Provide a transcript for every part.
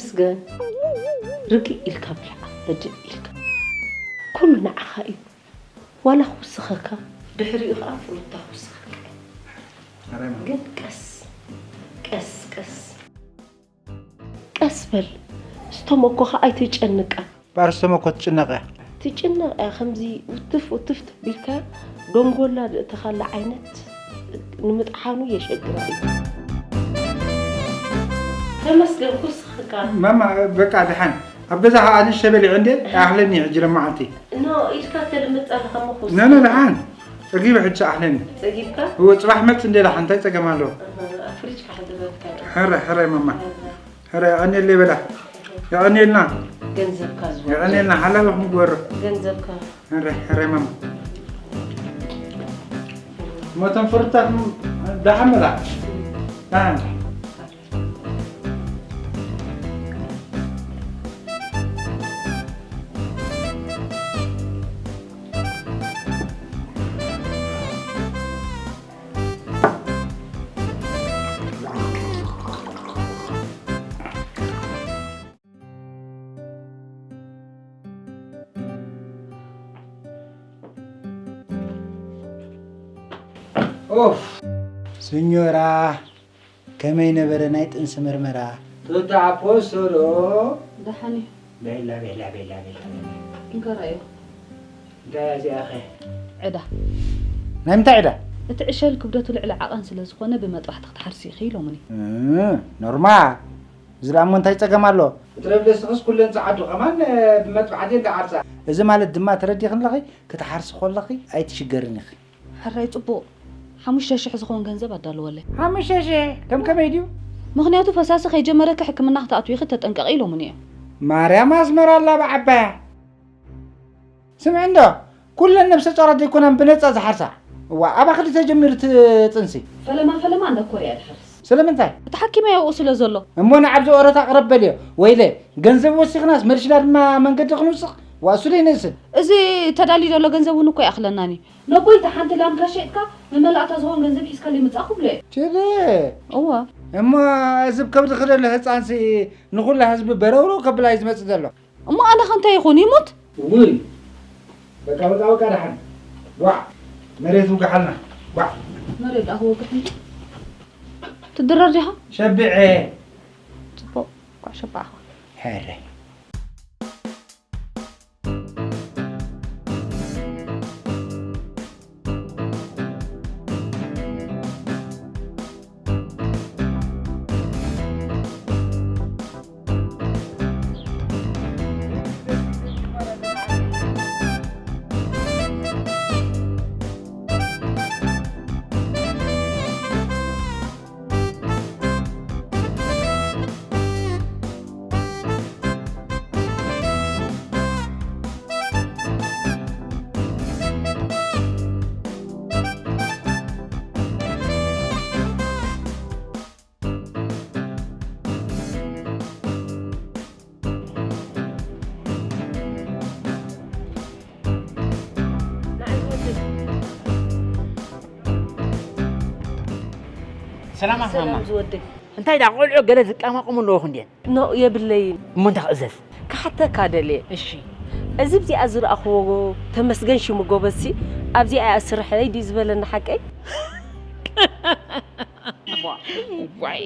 ምስገን። ርግእ ኢልካ ብልዓ፣ ህድእ ኢልካ። ኩሉ ንዓኻ እዩ። ዋላ ክውስኸካ፣ ድሕሪኡ ኸዓ ፍሩታ ክውስኸካ እዩ። ኣረ ማማ። ግን ቀስ፣ ቀስ፣ ቀስ። ቀስ በል። ስቶመኮኻ ኣይተጨንቃ። እምበኣር ስቶመኮ ትጭነቕ እያ። ትጭነቕ እያ፣ ከምዚ ውትፍ ውትፍ ተቢልካ ደንጎላ ድእተኻላ ዓይነት ንምጥሓኑ የሸግራ እዩ። ተመስገን ኩስኽካ። ማማ፣ በቃ ደሓን። ኣብ ገዛ ኸዓ ንእሽተይ በሊዐ እንዴ፣ ኣይኣኽለኒ ሕጂ ለመዓልቲ። ኖ፣ ኢድካ ተልምጥ ኣለኻ እሞ ኩስ። ኖ፣ ኖ፣ ደሓን። ጸጊበ ሕጂ ኣይኣኽለኒ። ጸጊብካ? እወ፣ ጽባሕ መጽ እንዴ ደሓን፣ እንታይ ጸገም ኣለዎ? ኣሃ፣ ኣብ ፍሪጅ ክሕድረልካ እዩ። ሕረ፣ ሕረ ማማ። ሕረ። ሕረ፣ የቐንየለይ በላ። የቐንየልና። ገንዘብካ ዝወርድ። የቐንየልና፣ ሓላዊ ክንግበሮ። ገንዘብካ። ሕረ፣ ሕረ ማማ። እሞ እቶም ፍሩታት ደሓን በላ። ደሓን። ኦፍ! ስኞራ፣ ከመይ ነበረ ናይ ጥንሲ ምርመራ? ቱታ ኣፖስቶሎ። ደሓን እዩ። ቤላ፣ ቤላ፣ ቤላ፣ ቤላ፣ ቤላ። እንከራ እዩ። እንታይ እያ እዚኣ ኸ? ዕዳ። ናይ ምንታይ ዕዳ? እቲ ዕሸል ክብደቱ ልዕሊ ዓቐን ስለ ዝኾነ ብመጥባሕቲ ክትሓርሲ ኢኺ ኢሎምኒ። እ፣ ኖርማል። እዚ ደኣ እሞ እንታይ ጸገም ኣሎ? እቲ ረብደስትኽስ ኩለን ጸዓዱ ከማን፣ እ፣ ብመጥባሕቲ እየን ዝሓርሳ። እዚ ማለት ድማ ተረዲኽኒ ኣለኺ፣ ክትሓርሲ ከለኺ ኣይትሽገርን ኢኺ። ሕራይ ጽቡቕ። ሓሙሽተ ሽሕ ዝኾን ገንዘብ ኣዳልወለይ። ሓሙሽተ ሽሕ? ከም ከመይ ድዩ? ምኽንያቱ ፈሳሲ ከይጀመረኪ ሕክምና ክትኣትዊ ኢኺ ተጠንቀቒ ኢሎምኒ እዮም። ማርያም ኣስመራ ኣላ ብዓባያ። ስምዒ እንዶ፣ ኩለን ነብሰ ጾራት ዘይኮናን ብነጻ ዝሓርሳ። እዋ፣ ኣባኺ ድዩ ተጀሚሩ እቲ ጥንሲ? ፈለማ ፈለማ እንዳ ኮርያ ድሓርስ። ስለምንታይ? እቲ ሓኪመይ ኣብኡ ስለ ዘሎ። እሞ ንዓብዚ ኦሮታ ቅረብ በልዮ። ወይለ፣ ገንዘብ ወሲኽናስ መልሽና ድማ መንገዲ ክንውስኽ? ዋ፣ እሱ ደይንእስን። እዚ ተዳልዩ ዘሎ ገንዘብ እውን እኮ ይኣኽለናን እዩ። ነቦይ፣ እታ ሓንቲ ላምካ ሸይጥካ መመላእታ ዝኾን ገንዘብ ሒዝካለይ ምጻእ ክብሎ እየ። ችለ። እዋ። እሞ እዚ ብከብዲ ክደሎ ህጻንሲ ንኹላ ህዝቢ በረውረው ከብላ እዩ ዝመጽእ ዘሎ። እሞ ኣነ ከ እንታይ ይኹን ይሙት? ውይ፣ በቃ፣ በቃ፣ በቃ፣ ደሓን። ዋዕ፣ መሬት ውግሓልና። ዋዕ። መሬት ደኣ ክወግሕ እዩ። ትድረር ዲኻ? ሸቢዐ። ጽቡቕ፣ እኳ ሸባዕኻ። ሕረ። ሰላም ኣኽማማ። ሰላም ዝወደይ። እንታይ ደኣ ቆልዑ ገለ ዝቀማቕሙ ኣለዎ ክንድየን? ኖ፣ የብለይን። እሞ እንታይ ክእዘዝ? ክሓተካ ደልየ። እሺ። እዚ ኣብዚኣ ዝረኣኽዎ ተመስገን ሽሙ ጎበዝሲ ኣብዚኣ እያ ስርሐይ ድዩ ዝበለኒ ሓቀይ? ዋይ።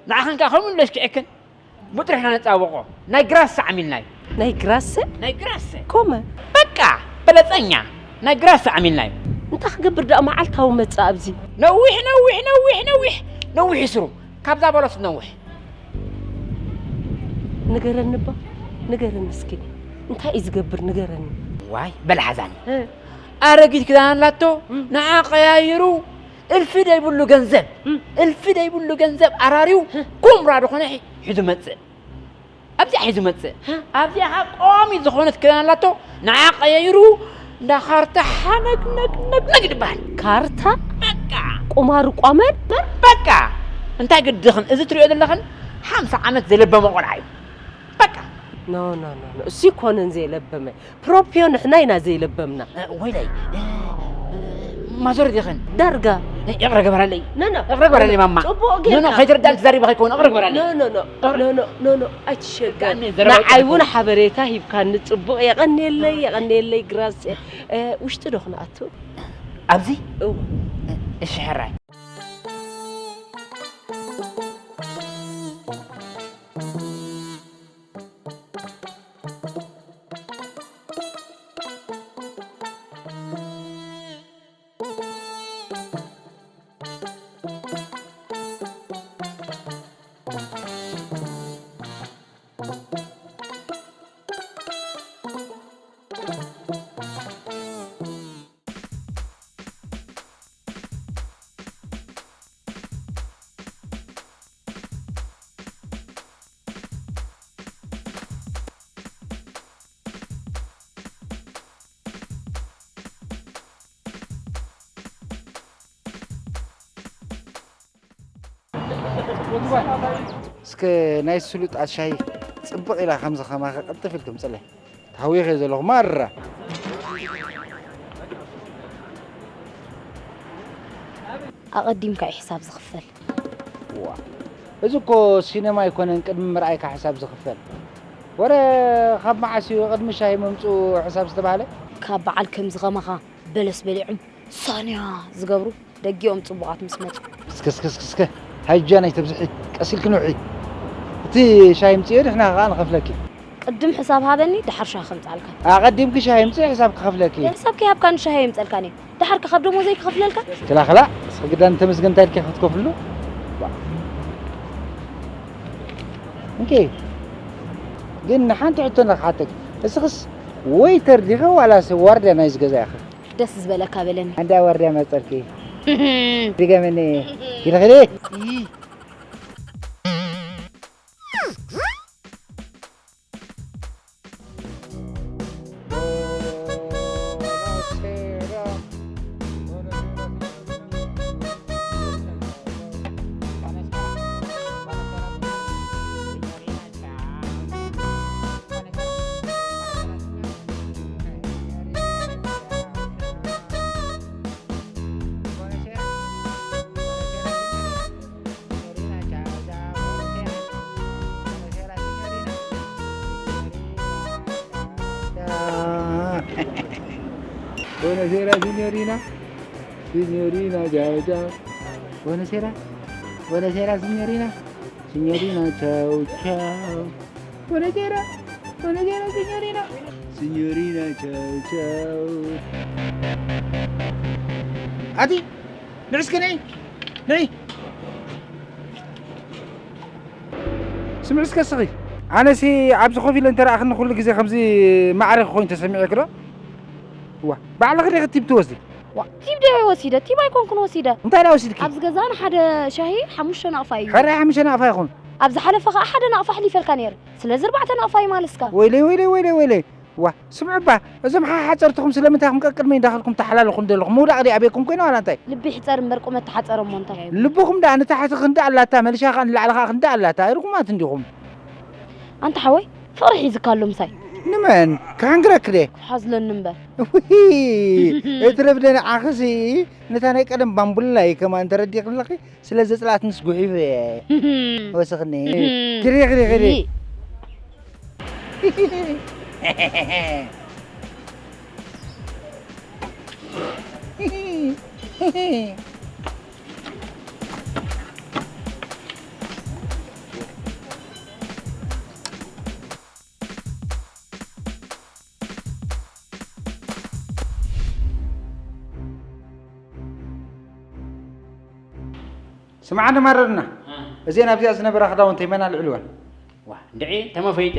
ንዓኽን ከኣ ከምኡ ኢሉ ኣሽኪዕክን? ብጥሪሕና ነጻብቖ። ናይ ግራስ ዓሚልና እዩ። ናይ ግራሰ? ናይ ግራሰ። ኮመ? በቃ፣ በለጸኛ። ናይ ግራስ ዓሚልና እዩ። እንታይ ክገብር ደኣ መዓልታዊ መጻ ኣብዚ? ነዊሕ፣ ነዊሕ፣ ነዊሕ፣ ነዊሕ፣ ነዊሕ ይስሩ። ካብዛ በለስ ነዊሕ። ንገረኒ እባ፣ ንገረኒ እስኪ። እንታይ እዩ ዝገብር? ንገረኒ። ዋይ፣ በል ሓዛኒ። እ። ኣረጊት ክዳን ኣላቶ፣ እም። ንዓ ቀያይሩ፣ እልፊ ደይብሉ ገንዘብ፣ እም። እልፊ ደይብሉ ገንዘብ ኣራርዩ፣ እ። ኩምራ ዝኾነ ሒ-፣ ሒዙ መጽእ። ኣብዚኣ ሒዙ መጽእ። እ። ኣብዚኣ ኸዓ ቆሚ ዝኾነት ክዳን ኣላቶ፣ ንዓ ቀያይሩ፣ እንዳ ካርታ ሓነግ ነግ ነግ ነግ ይበሃል። ካርታ? በቃ። ቁማር ቋመር? በቃ። እንታይ ግድኽን፣ እዚ ትሪኦ ዘለኽን ሓምሳ ዓመት ዘይለበመ ቆልዓ እዩ። በቃ። ኖ፣ ኖ፣ ኖ፣ ኖ። እሱ ይኮነን ዘይለበመ። ፕሮፕዮ ንሕና ኢና ዘይለበምና። እ፣ ወይለይ፣ እ፣ እ፣ ማዞር ዲኽን? ዳርጋ። ይቕረ ግበረለይ። ኖ ኖ ይቕረ ግበረለይ ማማ። ጽቡቕ ኖ ኖ ጌርካ። ከይትርዳእ ትዛሪባ ከይከውን ይቕረ ግበረለይ። ኖ ኖ ኖ ኖ ኖ ኖ ኣይትሸገር። ብጣዕሚ ዘረባ ንዓይ እውን ሓበሬታ ሂብካኒ ጽቡቕ የቐንየለይ የቐንየለይ ግራስ። እ፣ ውሽጢ ዶ ክንኣቱ? ኣብዚ እወ። እሺ ሕራይ። እስከ ናይ ስሉጣት ሻሂ ጽብቕ ኢላ ከምዚ ከማኸ ቅልጥፍ ኢልኩም ጽለ። ተሃዊኸ ዘለኹ ማራ። ኣቐዲምካ እዩ ሕሳብ ዝኽፈል። ዋ፣ እዚ እኮ ሲነማ ኣይኮነን ቅድሚ ምርኣይካ ሕሳብ ዝኽፈል። ወረ ካብ መዓስ እዩ ቅድሚ ሻሂ ምምፅኡ ሕሳብ ዝተባህለ? ካብ በዓል ከምዚ ከማኻ በለስ በሊዖም ሳንያ ዝገብሩ ደጊኦም ፅቡቓት ምስ መፁ። እስከ እስከ እስከ እስከ ሃይጃን ኣይተብዝሒ፣ ቀስ ኢልኪ ንውሒ። እቲ ሻሂ ምፅዮ ድሕና ከዓ ንኸፍለኪ። ቅድም ሕሳብ ሃበኒ ደሓር ሻሂ ከምፅኣልካ። ኣቐዲምኪ ሻሂ ምፅኢ ሕሳብ ክኸፍለኪ። ሕሳብ ከይሃብካኒ ሻሂ የምፀልካን እየ። ደሓር ከ ካብ ደሞዘይ ክኸፍለልካ? ክላ ክላ እስኺ ግዳ እንተ ምስገንታ ኢልኪ ክትከፍልሉ። እንኪ ግን ሓንቲ ሕቶ ንክሓተኪ። እስኽስ ወይተር ዲኺ ዋላስ ዋርድያ ናይዚ ገዛ ኢኺ? ደስ ዝበለካ በለኒ። ኣንዳ ዋርድያ መፀልኪ። ድገመኒ። ኪዲ ኪዲ። Buonasera signorina. Signorina, ciao ciao. Buonasera. Buonasera signorina. Signorina, ciao ciao. Buonasera. Buonasera signorina. Signorina, ciao ciao. ኣቲ ንዕስኪ ነይ ነይ ስምዒ እስከ ስኺ ኣነሲ ኣብዚ ኮፍ ኢለ እንተረኣኽኒ ኩሉ ግዜ ከምዚ ማዕረ ክኾይን ተሰሚዐክ ዶ? ዋ ባዕልኺ ዲኺ ቲብ ትወስዲ? ቲብ ዶ ወሲደ? ቲብ ኣይኮንኩን ወሲደ። እንታይ ዳ ወሲድኪ? ኣብዚ ገዛ ንሓደ ሻሂ ሓሙሽተ ናቕፋ እዩ። ሕራይ ሓሙሽተ ናቕፋ ይኹን። ኣብ ዝሓለፈ ኸዓ ሓደ ናቕፋ ኣሕሊፈልካ ነይረ። ስለዚ ኣርባዕተ ናቕፋ ይማልስካ። ወይለይ ወይለይ ወይለይ ወይለይ። ዋ ስምዑ እባ እዞም ሓሓፀርትኹም ስለምንታይ ኢኹም ቀቅድመይ እንዳኸድኩም ተሓላልኹ እንደለኹም? ምውዳቕ ድዩ ኣበይኩም ኮይነ ዋላ እንታይ? ልቢ ይሕፀር እምበር ቁመት ተሓፀረ እሞ እንታይ እዩ? ልብኹም ደኣ ንታሕቲ ክንዲ ኣላታ መልሻ ኸዓ ንላዕሊ ኸዓ ክንዲ ኣላታ ርጉማት እንዲኹም። ኣንታ ሓወይ ፍቕሪ ሒዝካ ኣሎ ምሳይ። ንመን? ክሓንግረኪ ድየ? ክሓዝለኒ እምበር። ውሂ እትረፍደ ንዓኽሲ ነታ ናይ ቀደም ባምቡላ እዩ ከማን ተረዲእክኒ ኣለኺ። ስለ ዘጽላእትንስ ጉሒፈ እየ። ወስኽኒ። ክዲ ክዲ ክዲ። ስምዓኒ ማረርና፣ እዘን ኣብዚኣ ዝነበራ ክዳውንተይ መን ኣልዕልወን? ዋ እንድዒ ተመፈይጠ፣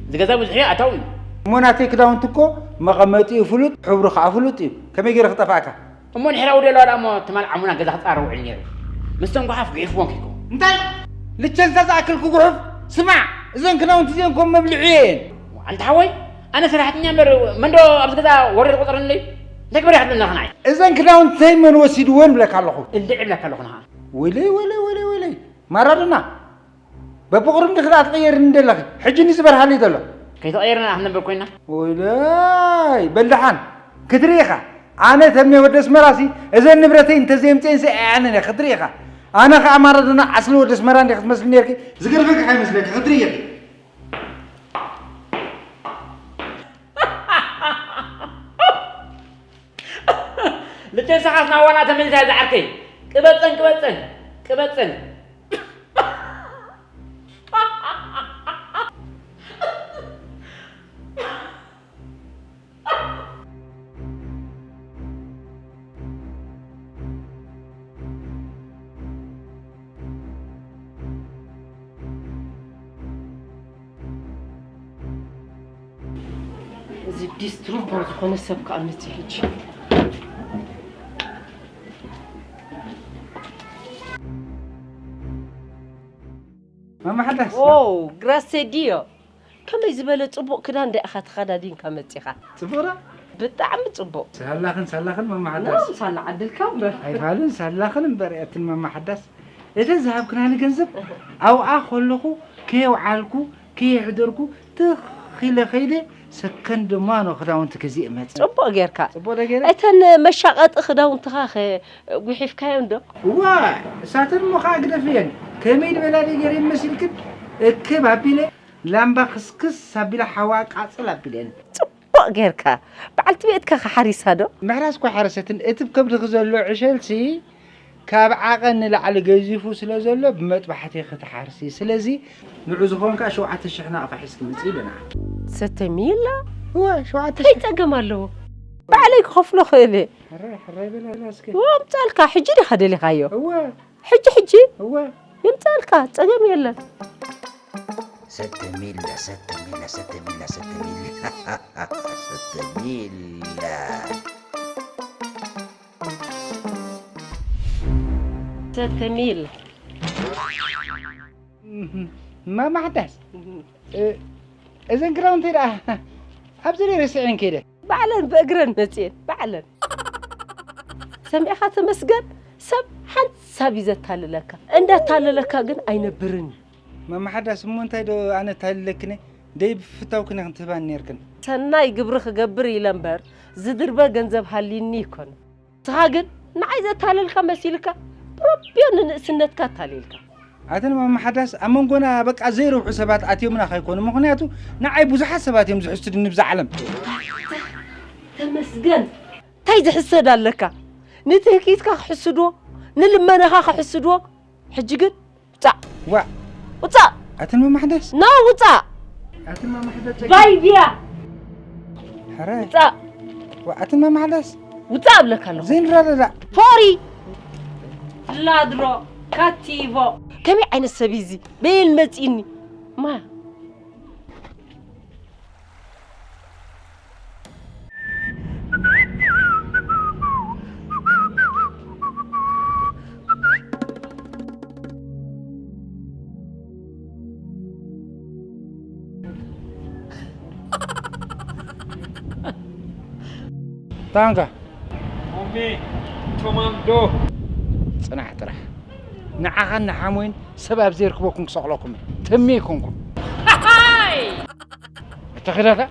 እዚ ገዛ ብዙሕ እዩ ኣታዊ እዩ። እሞ ናተይ ክዳውንቲ እኮ መቐመጢኡ ፍሉጥ፣ ሕብሩ ከዓ ፍሉጥ እዩ። ከመይ ገይረ ክጠፍኣካ? እሞ እንድሕር ኣውደልዋ ደኣ እሞ ትማል ዓሙና ገዛ ክፃረ ውዕል ነይረ። ምስቶም ጓሓፍ ጉሒፍዎም ኪኮ። እንታይ? ልቸንሳ ዝኣክል ክጉሕፍ? ስማዕ፣ እዘን ክዳውንቲ እዚአን እኮ መብልዒ እየን። ኣንታ ሓወይ፣ ኣነ ሰራሕተኛ እምበር መንዶ ኣብዚ ገዛ ወሪድ ቆፀረለይ? እንታይ ግበር ይሓትለና ንዓይ? እዘን ክዳውንተይ መን ወሲድወን እብለካ ኣለኹ። እንድዒ እብለካ ኣለኹ ንኻ። ወይለይ ወይለይ ወይለይ ወይለይ። ማራዶና። በብቑሩብ እንዲኺ ደኣ ትቕየርኒ ደለኺ። ሕጂ እንዲ ዝበርሃለይ ዘሎ። ከይተቐየርና ክንነብር ኮይና። ወይለይ በል ደሓን ክትርኢ ኢኻ። ኣነ ተሜ ወዲ ኣስመራሲ እዘን ንብረተይ እንተዘየምፅኤንሲ ኣያንን እየ ክትርኢ ኢኻ። ኣነ ኸዓ ማራዶና ዓስሊ ወዲ ኣስመራ እንዲ ክትመስል ነርኪ። ዝገርመካ ከይመስለኪ ክትርኢ ኢኺ። ልተንሳኻስ ናዋና ተመሊሳ እያ ዝዓርከይ። ቅበፀን ቅበፀን ቅበፀን። እዚ ዲስትሩምቦ ዝኾነ ሰብ ከኣ መጺኡ ሕጂ። ማማ ሓዳስ። ኦ፣ ግራሴ ዲዮ። ከመይ ዝበለ ጽቡቕ ክዳን ደኣ ኢኻ ተኸዳዲንካ መጺኻ? ጽቡቕ ዶ? ብጣዕሚ ጽቡቕ። ሳላኽን ሳላኽን ማማ ሓዳስ። ናም ሳላ ዓድልካ እምበር። ኣይፋልን ሳላኽን እምበር እያትን ማማ ሓዳስ። እተን ዝሃብክናኒ ገንዘብ ኣብኣ ከለኹ ከየውዓልኩ ከየሕደርኩ ትኽ ኢለ ከይደ ሰከንድ እሞ ኣነ ክዳውንቲ ገዚኤ መጸ። ጽቡቕ ጌርካ። ጽቡቕ ዶ ጌረ? እተን መሻቐጢ ክዳውንትኻ ኸ ጉሒፍካዮን ዶ? እዋ፣ እሳተን እሞ ኸዓ ግደፍየን። ከመይ ዝበላ ዶ ጌረን መሲልክን? እክብ ኣቢለ ላምባ ክስክስ ኣቢለ ሓዋ ቃጽል ኣቢለን። ጽቡቕ ጌርካ። በዓልቲ ቤትካ ከ ሓሪሳ ዶ? ምሕራስ እኳ ኣይሓረሰትን። እቲ ብከብድኺ ዘሎ ዕሸልሲ ካብ ዓቐን ንላዕሊ ገዚፉ ስለ ዘሎ ብመጥባሕቲ ክትሓርሲ። ስለዚ ንዑ ዝኾንካ ሸውዓተ ሽሕ ናቕፋ ሒዝኪ ምጺ ኢለና። ሰተ ሚላ? እወ፣ ሸውዓተ ሽሕ። እንታይ ጸገም ኣለዎ? ባዕለይ ክኸፍሎ ክእል እየ። ሕራይ፣ ሕራይ በላ እስከ። እወ፣ ኣምጻልካ። ሕጂ ዲኻ ደሊኻዮ? እወ። ሕጂ፣ ሕጂ? እወ። ይምጻልካ። ጸገም የለን። ሰተ ሚላ፣ ሰተ ሚላ፣ ሰተ ሚላ፣ ሰተ ሚላ። ሰተ ሚላ። ሰተ ሚል። ማማ ሓዳስ፣ እህ። እ፣ እዘን ክዳውንተይ ደኣ ኣብዚ ደይ ረሲዐን ከይደ። ባዕለን ብእግረን መጽየን፣ ባዕለን። ሰሚዕኻ ተመስገን፣ ሰብ ሓንሳብ እዩ ዘታልለካ። እንዳታለለካ ግን ኣይነብርን እዩ። ማማ ሓዳስ፣ እሞ እንታይ ዶ ኣነ ታሊለክን እየ? ደይ ብፍታውክን ኢኽን ትህባኒ ነይርክን። ሰናይ ግብሪ ክገብር ኢለ እምበር፣ ዝድርበ ገንዘብ ሃልይኒ ኣይኮነን። ንስኻ ግን ንዓይ ዘታለልካ መሲልካ፣ ፕሮፕዮ ንንእስነትካ ኣታሊልካ። ኣተን ማማ ሓዳስ ኣብ መንጎና በቃ ዘይረብሑ ሰባት ኣትዮምና ከይኮኑ፣ ምኽንያቱ ንዓይ ብዙሓት ሰባት እዮም ዝሕስዱኒ ብዛ ዓለም። ተመስገን። እንታይ ዝሕሰድ ኣለካ? ንትህኪትካ ክሕስድዎ፣ ንልመናኻ ክሕስድዎ። ሕጂ ግን ውጻእ። ዋ። ውጻእ። ኣተን ማማ ሓዳስ። ና ውጻእ። ኣተን ማማ ሓዳስ። ባይድያ። ሕራይ። ውጻእ። ዋ፣ ኣተን ማማ ሓዳስ። ውጻእ እብለካ ኣለኹ። ዘይንራዳዳእ። ፎሪ። ላድሮ። ካቲቮ። ከመይ ዓይነት ሰብ እዩ እዚ? በየን መጺእኒ? ማ። ታንካ። ኦሜ፣ ኮማንዶ። ጽናሕ ጥራሕ። ንዓኻን ንሓሞይን ሰብ ኣብ ዘይርክበኩም ክሰቕለኩም እየ። ተሜ ኣይኮንኩም። እተኺዳታ?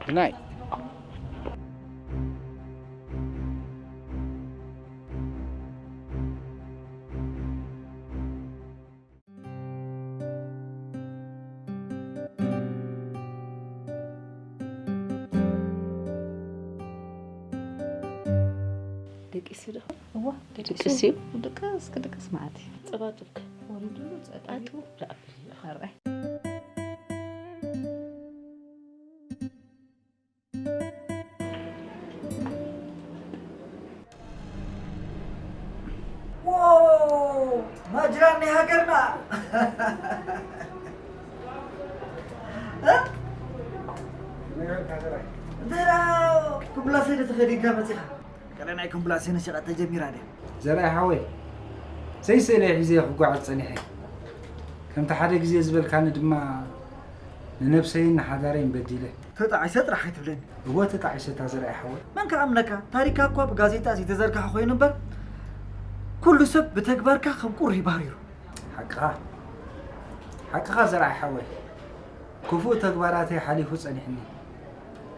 ግናይ። ደቂሱ ዶ? እዋ፣ ደቂሱ። ደቂሱ። ድቅስ ክድቅስ መዓት እዩ። ጸባጽብክ ወሪዱሉ ጸጣጡ። ኣረ። ዋው! ማጅራን ናይ ሃገርና! እ? እንተ ደኣ ኩምላሰ ዶ ተኸዲንካ መጺኻ? ቀለ ናይ ኩምላሰ ንሸቐጥ ተጀሚራ ድያ? ዘርኣይ ሓወይ፣ ዘይስእለ ሒዘ ክጓዓዝ ጸኒሐ። ከምቲ ሓደ ግዜ ዝበልካኒ ድማ ንነብሰይን ንሓዳረይን በዲለ። ተጣዒሰ ጥራሕ ኣይትብለኒ። እወ ተጣዒሰ እታ ዘርኣይ ሓወይ። መን ክኣምነካ? ታሪካ እኳ ብጋዜጣ ዘይተዘርግሐ ኮይኑ እምበር፣ ኩሉ ሰብ ብተግባርካ ከም ቁሪ ባሪሩ። ሓቅኻ። ሓቅኻ ዘርኣይ ሓወይ። ክፉእ ተግባራተይ ሓሊፉ ጸኒሕኒ።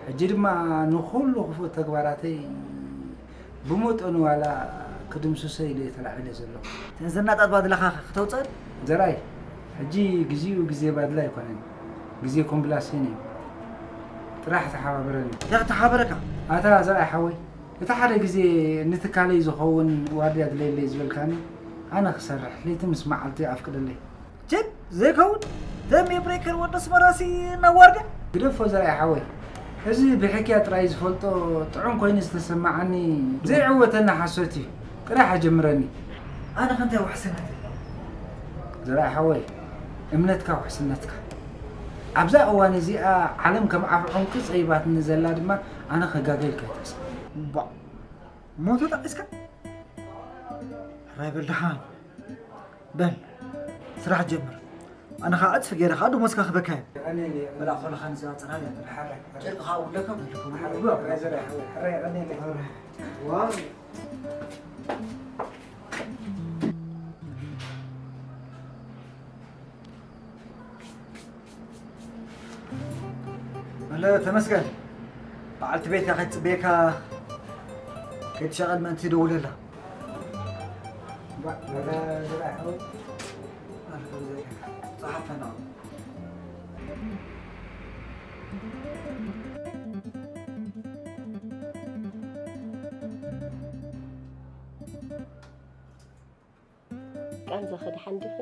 ሕጂ ድማ ንኹሉ ክፉእ ተግባራተይ ብመጠኑ ዋላ ክድምስሶ ኢለ እየ ተላዒለ ዘለኹ። እተን ዘናጣት ባድላኻ ከተውፅኣን? ዘርኣይ፣ ሕጂ ግዜኡ ግዜ ባድላ ኣይኮነን፣ ግዜ ኮምብላሴን እዩ። ጥራሕ ተሓባበረኒ። እንታይ ክተሓባበረካ? ኣታ ዘርኣይ ሓወይ፣ እቲ ሓደ ግዜ ንትካለይ ዝኸውን ዋርድያ ድለየለይ ዝበልካኒ፣ ኣነ ክሰርሕ ለይቲ ምስ መዓልቲ ኣፍቅደለይ። ችድ ዘይከውን፣ ደም የብሬከር ወዲ ኣስመራሲ እናዋርደ። ግደፎ ዘርኣይ ሓወይ፣ እዚ ብሕክያ ጥራይ ዝፈልጦ ጥዑም ኮይኑ ዝተሰማዓኒ ዘይዕወተና ሓሶት እዩ። ጥራሕ ኣጀምረኒ። ኣነ ከ እንታይ ውሕስነት? ዘርኣይ ሓወይ፣ እምነትካ ውሕስነትካ። ኣብዛ እዋን እዚኣ ዓለም ከም ኣፍ ዑንቂ ጸይባትኒ ዘላ ድማ ኣነ ከጋገ ኢልካ ኣይትሕሰብ። እምባእ፣ ሞቶ ጠቒስካ? ሕራይ በል ደሓን። በል፣ ስራሕ ጀምር። ኣነ ኸዓ ዕጽፊ ገይረ ኸዓ ደሞዝካ ክህበካ እየ። የቐንየለይ፣ የቐንየለይ። በል፣ ኣኾልኻ ንዝኣ ጽናን እያ። ሓራይ፣ ሓራይ። ጨርቂ ኸዓ ውለካ በልኩም። ሓራይ፣ ሓራይ፣ ዘርኣይ ሓወይ፣ ሓራይ፣ የቐንየለይ። ዋው። መለ ተመስገን፣ በዓልቲ ቤትካ ከይትጽበየካ ከይትሸቐል ምእንቲ ደውለላ። ባ-፣ መለ፣ መለ፣ ሓወይ። ጸሓፈና። ቃንዛኺ ደሓን ዲኺ?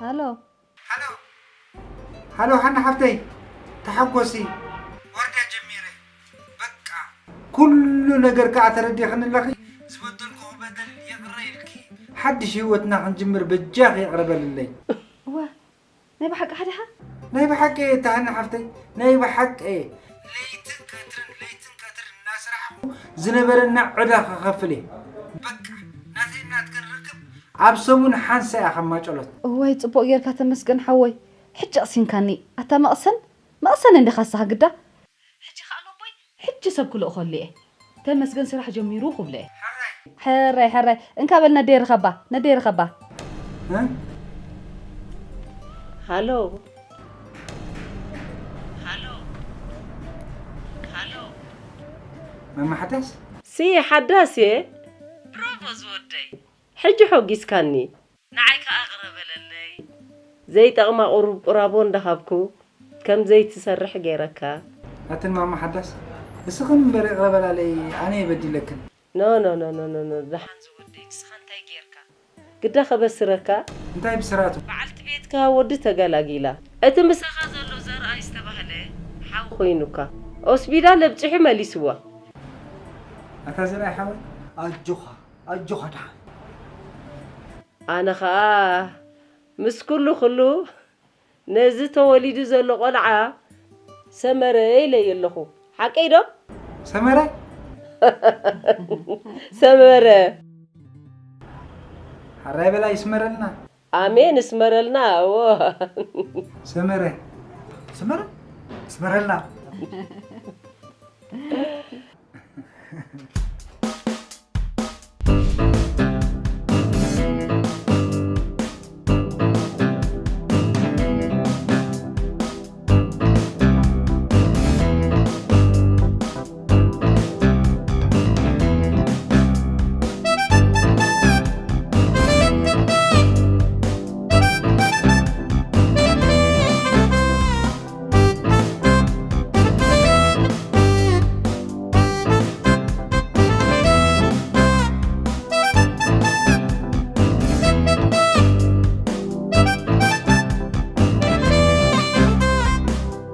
ሃሎ። ሃሎ። ሃሎ፣ ሃና ሓፍተይ፣ ተሓጎሲ። ዋርድያ ጀሚረ። በቃ፣ ኩሉ ነገር ከኣ ተረዲኽኒ ኣለኺ። ዝበደልኩኺ በደል ይቕረ ኢልኪ፣ ሓድሽ ህይወትና ክንጅምር በጃኺ ይቕረ በልለይ። እወ፣ ናይ ብሓቂ ሓዲኻ? ናይ ብሓቂ እየ፣ እታ ሃና ሓፍተይ፣ ናይ ብሓቂ እየ። ለይትን ቀትርን፣ ለይትን ቀትርን እናሰራሕኹ ዝነበረና ዕዳ ክኸፍል እየ። በቃ፣ ናተይን ናትክን ርክብ ኣብ ሰሙን ሓንሳእ እያ ከማጨሎት። እዋይ፣ ጽቡቕ ጌርካ ተመስገን ሓወይ። ሕጂ ኣቕሲንካኒ። ኣታ መቕሰን፣ መቕሰን እንዲኻ ንስኻ ግዳ። ሕጂ ኸኣ ኣቦይ፣ ሕጂ ሰብ ክልእኸሉ እየ። ተመስገን ስራሕ ጀሚሩ ክብሎ እየ። ሕራይ። ሕራይ፣ ሕራይ። እንካ በል ነደይ ርኸባ፣ ነደይ ርኸባ። እ? ሃሎ። ሃሎ። ሃሎ። ማማ ሓዳስ? ሲ ሓዳስ እየ። ብራቮ ዝወደይ። ሕጂ ሖጊስካኒ። ንዓይ ከኣ ቅረ በለለይ። ዘይጠቕማ ቁሩብ ቁራቦ እንዳሃብኩ ከም ዘይትሰርሕ ገይረካ። ኣትን ማማ ሓዳስ፣ እስኽን እምበር ይቕረ በላለይ፣ ኣነ እየ በዲለክን። ኖ፣ ኖ፣ ኖ፣ ኖ፣ ኖ፣ ኖ፣ ደሓን ዝወደይ፣ ንስኻ እንታይ ገይርካ? ግዳ ከበስረካ። እንታይ ብስራቱ? በዓልቲ ቤትካ ወዲ ተገላጊላ። እቲ ምሳኻ ዘሎ ዘርኣይ ዝተባህለ ሓው ኮይኑካ። ኦስቢዳል ኣብጺሑ መሊስዋ። ኣታ ዘርኣይ ሓወይ። ኣጆኻ፣ ኣጆኻ ደሓን። ኣነ ኸኣ ምስ ኩሉ ኩሉ ነዚ ተወሊዱ ዘሎ ቆልዓ ሰመረ ኢለዮ ኣለኹ። ሓቀይ ዶ? ሰመረ? ሰመረ። ሓራይ በላ ይስመረልና። ኣሜን፣ እስመረልና። እዎ። ሰመረ። ሰመረ? እስመረልና።